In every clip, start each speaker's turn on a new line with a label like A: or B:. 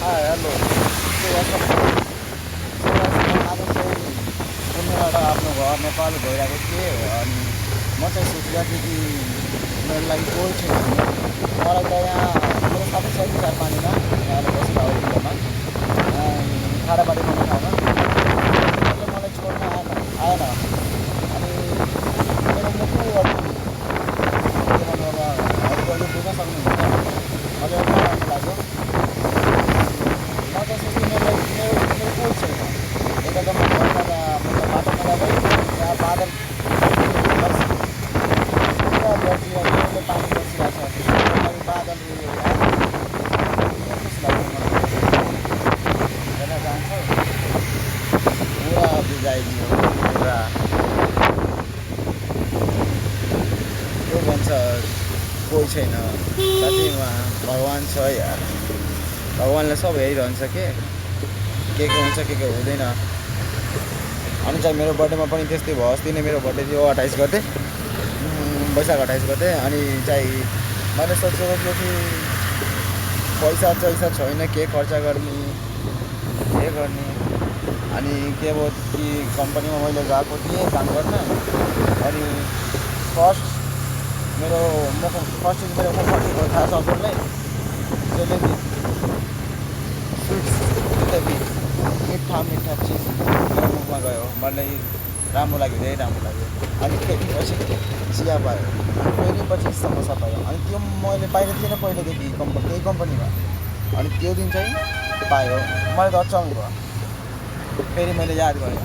A: hello आज चाहिँ पुण्यबाट आफ्नो घर नेपाल गइरहेको थिएँ अनि म चाहिँ सोचिरहेको थिएँ कि मेरो लागि कोही छैन भने मलाई त यहाँ मेरो साथी छ कि 4-5 जना यहाँ बसेर अरूमा खाडाबारी भन्ने ठाउँमा मलाई छोड्न आएन अनि मेरो मुखै गर्नु के भन्नु अब अरूले बुझ्न सक्नुहुन्छ मलाई एउटा राम्रो लाग्यो म चाहिँ सोच्छु मेरो कोही छैन यता त म घरमा मतलब बाटोमा जाँदै यहाँ बादल पुरा बर्सिरहेको पानी बसिरहेको छ बादल उयो खुसी लाग्छ मलाई हेर्न चाहन्छ पुरा भिजाइदियो पुरा के भन्छ कोही छैन साथीमा भगवान् छ यार भगवान्ले सब हेरिरहन्छ के हुन्छ के हुँदैन अनि चाहिँ मेरो बर्थडेमा पनि त्यस्तै भयो अस्ति नै मेरो बर्थडे थियो 28 गते वैशाख 28 गते अनि चाहिँ मैले सोचेको थियो कि पैसा छैन के खर्च गर्ने अनि के भयो कि कम्पनीमा मैले गएको थिएँ काम गर्न अनि फर्स्ट मेरो मुखमा थाहा छ सबैलाई जलेबी स्विट्स जलेबी मिठा चिज मेरो मुखमा गयो मलाई राम्रो लाग्यो धेरै राम्रो लाग्यो अनि फेरि पछि चिया पायो फेरि पछि समोसा पायो अनि त्यो मैले पाएको थिएन पहिलेदेखि त्यही कम्पनीमा अनि त्यो दिन चाहिँ पायो मलाई त अचम्म भयो फेरि मैले याद गरेँ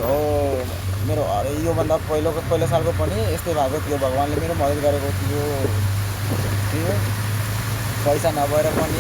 A: हो मेरो योभन्दा पहिलो सालको पनि यस्तै भएको थियो भगवान्ले मेरो मद्दत गरेको थियो पैसा नभएर पनि